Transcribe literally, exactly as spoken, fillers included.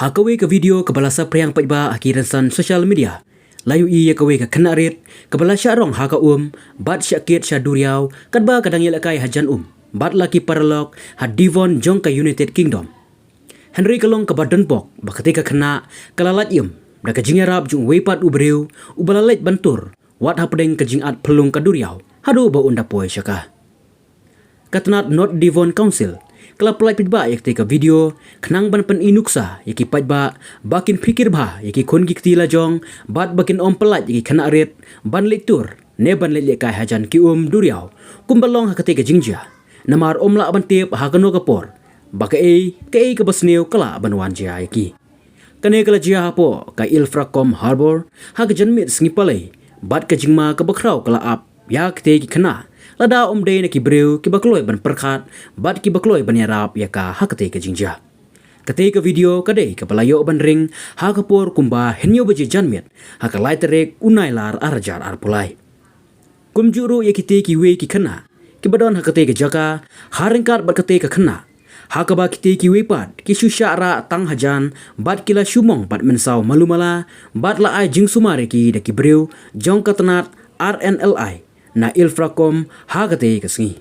Ha kawei ka video kaba la saphriang paidbah ha ki rynsan social media, la ïohi ïa kawei ka khynnah rit kaba la shah rong ha ka um bad shah kit sha duriaw katba ka dang ïalehkai hajan um bad la ki paralok ha Devon jong ka United Kingdom. Hynrei ka long kaba don bok ba katei ka khynnah ka la lait im da ka jingïarap jong uwei pat u briew uba la leit ban tur wat hapdeng ka jingat phyllung ka duriaw haduh ba un da poi sha ka. Ka tnat North Devon Council ka la pyllait paidbah ïa katei ka video khnang ban pyni nuksa ïa ki paidbah ba kin phikir bha ïa ki khun ki kti la jong bad ba kin ym pyllait ïa ki khynnah rit ban leit tur ne ban leit lehkai hajan ki um duriaw kumba long ha katei ka jingjia, namar ym lah ban tip ha kano ka por ba kaei kaei kaba sniew ka lah ban wan jia ïa ki. Kane ka la jia hapoh ka Ilfracombe Harbour ha ka janmiet sngi Palei, bad ka jingma kaba khraw ka la ap ïa katei ki khynnah lada ym dei na ki briew kiba kloi ban pyrkhat bad kiba kloi ban ïarap ïa ka ha katei ka jingjia. Katei ka video ka dei kaba la ïoh ban ring ha ka por kumba hynñiew baje janmiet ha ka lai tarik u Nailar ar hajar arphew lai. Kumjuh ruh ïa kitei kiwei ki khynnah kiba don ha katei ka jaka, ha ryngkat bad katei ka khynnah, ha kaba kitei kiwei pat ki shu shah rah tang hajan bad ki la shu mong bad mynsaw malu mala bad la ai jingsumar ïa ki da ki briew jong ka tnat R N L I na Ilfracombe ha katei ka sngi.